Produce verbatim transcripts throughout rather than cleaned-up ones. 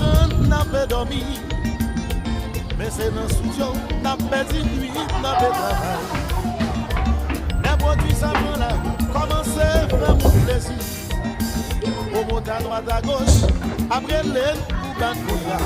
aprann n ap dòmi. Men se nan sout yo n ap pèdi nwit n ap travay. Lè pwodui sa pran lari, kòmanse fè moun plezi. Pwomotè adwat agoch ap rele n pou bat kounye a.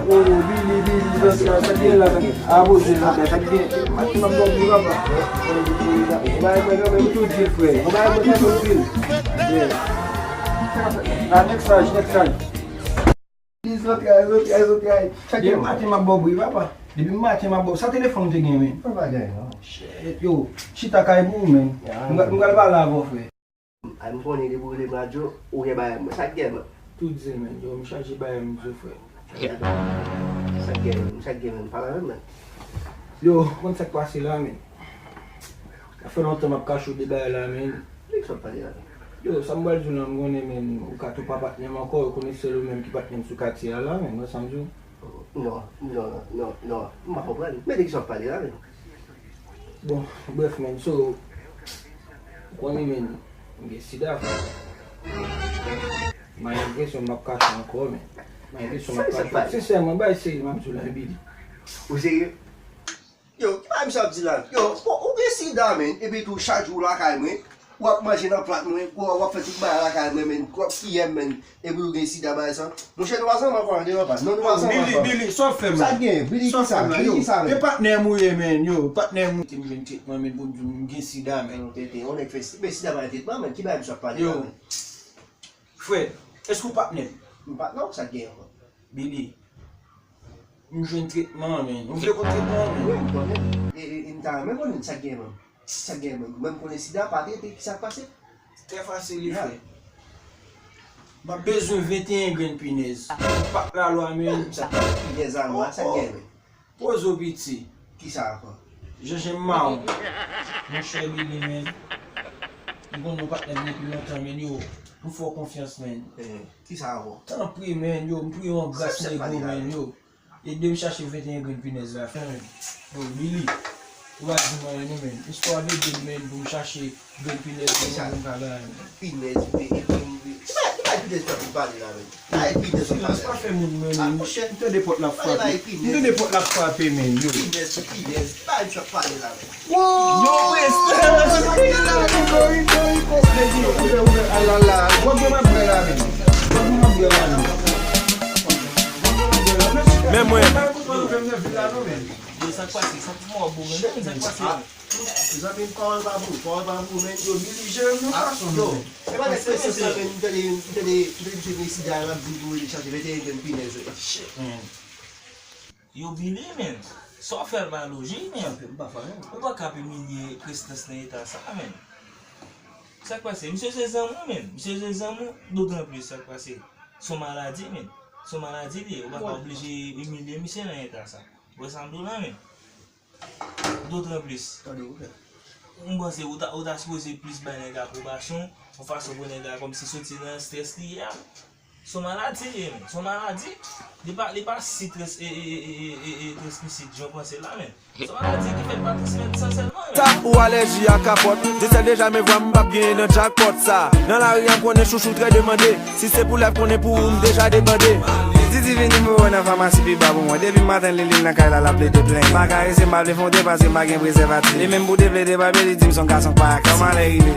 Oh, Billy, Billy, sa, sa, sa gen la, sa gen. A, poze, sa, sa gen. Maten m ap bò pou papa. Bay mwen kanmenm tou dil, frè. Bay mwen kanmenm tou dil. Yeah. Ah, next time, next time. Zantray, zantray, zantray. Depi maten m ap ba w bri, papa. Depi maten m ap ba w. Sa telefòn ou te gen, men? Mwen pa gen, non. Shit, yo, chita kay pou ou, men. M pral, m pral pale avè w, frè. Ay, m konnen depi w rele m radyo, ou gen bagay mwen. Sa k gen, men? Tou di, men. Yo, m chaje bagay m di w, frè. Sa k gen, men? Sa k gen, men? Pale avè m, men. Yo, ou konn sa k pase la, men? Sa fè lontan m ap kache w de bagay la, men. Ki sa w ap pale la? Yo, sa m pral di w la, m konnen, men, ou ka tou pa patnè m ankò, ou konnen sèl ou menm ki patnè m sou katye a la, men, ou wè sa m di w? Non, non, non, non, non, m pa konprann. Men de ki sa w ap pale la, men? Bon, brèf, men, so, ou konnen, men, m gen sida, frè. M gen enpresyon m ap kache ankò, men. M gen enpresyon m ap kache. Sensèman, bay serye, m ap di w la, Billy. Ou serye? Yo, ki bagay misye ap di la? Yo, bon, ou gen sida, men, epi tou, chak jou ou lakay mwen, w ap manje nan plat mwen, w ap fè tout bagay lakay mwen, men, w ap fiyè m, men, epi ou gen sida, bagay sa. Monchè, nou pa zanmi ankò, non, nou pa zanmi ankò. Billy, Billy, sa w fè, man? Sa gen, Billy, ki sa? Billy, ki sa, men? E patnè m ou ye, men, yo, patnè m ou te m jwenn tretman, men, pou m di w m gen sida, men. Non, tete, yon nèg fè si-, men sida pa gen tretman, men, ki bagay misye ap pale la, men? Frè, èske ou patnè m? M pa, non, sa gen ankò? Billy, m jwenn tretman, men. Ou vle konn tretman an, men? Wi, m konnen. E, e, e m ta renmen konnen sa k gen, men. Sa k gen, men. Mwen, m konnen sida, pa trete, ki sa k pase? Trè fasil, li fè. M ap bezwen venteyen grenn pinèz. Pak lalwa, men. Sa pa pinèz lalwa, sa k gen, men? Poze w piti. Kisa ankò? Jenjenm mawon. Monchè Billy, men. M konn nou patnè m depi lontan, men, yo. M fè w konfyans, men. Eh, kisa ankò? Tanpri, men, yo. M priye w an gras, nego, men, yo. Ede m chache venteyen grenn pinèz la, frè, men. Yo, Billy. Ou pa di m anyen, non, men. Istwa ap ede m, men, pou m chache grenn pinèz, men, pou m ka bay, men. Pinèz, men, men, men. Ki bagay, ki bagay pinèz w ap pale la, men? Ay, pinèz, silans, pa fè moun, men, men. M tande pòt la ap frape. M tande pòt la ap frape, men, yo. Pinèz, pinèz. Ki bagay sa ap pale la, men? Yo, prestè, sa k gen la, Rico, Rico, Rico. Ouvè, ouvè, ouvè, alala. W ap gen m ap bwè la, men. W ap gen m ap bwè la, men. Men mwen. Yo, sa k pase? Sa k pase? Sa k pase? Zanmi m, pawòl pa pou, pawòl pa pou, men, yo, Billy jere m yon fason, yo, men. E pa nèg prese sa, men, m tande, m tande, m tande misye gen sida, l ap di pou li chache venteyen grenn pinèz, wi. Shit, man. Yo, Billy, men, sa w fè l pa lojik, men. M pa fè anyen. Ou pa ka ap imilye prestans nan eta sa, men. Sa k pase? Misye se zanmi w, men. Misye se zanmi w, dotan plis sa k pase. Se yon maladi, men. Se yon maladi li ye. Ou pa ka oblije imilye misye nan eta sa. Ou wè sa m di w la, men. Dotan plis. Tande, ou fè. M panse ou ta, ou ta sipoze plis bay nèg la apwobasyon, yon fason pou nèg la kòmsi soti nan strès li ye a. Se yon maladi li ye, men. Se yon maladi. Li pa, li pa si trans-, e, e, transmisid jan w panse l la, men. Se yon maladi ki fèt pa transmèt san sèlman, men. Ta ou alèji a kapòt, je sais déjà mes voix, m p ap genyen nan jackpot sa. Nan lari a m konnen chouchou trè demande. Si se pou lèv konnen pou ou, m deja debande. Didi vin nimewo nan famasi pi ba pou mwen. Depi maten li li nan kay la, l ap plede plenyen. M pa karese, m pa vle fè yon depase, m pa gen prezèvatif. E menm pou deplede papye, li di m se yon gason k pa aktif. Kòman lè rive?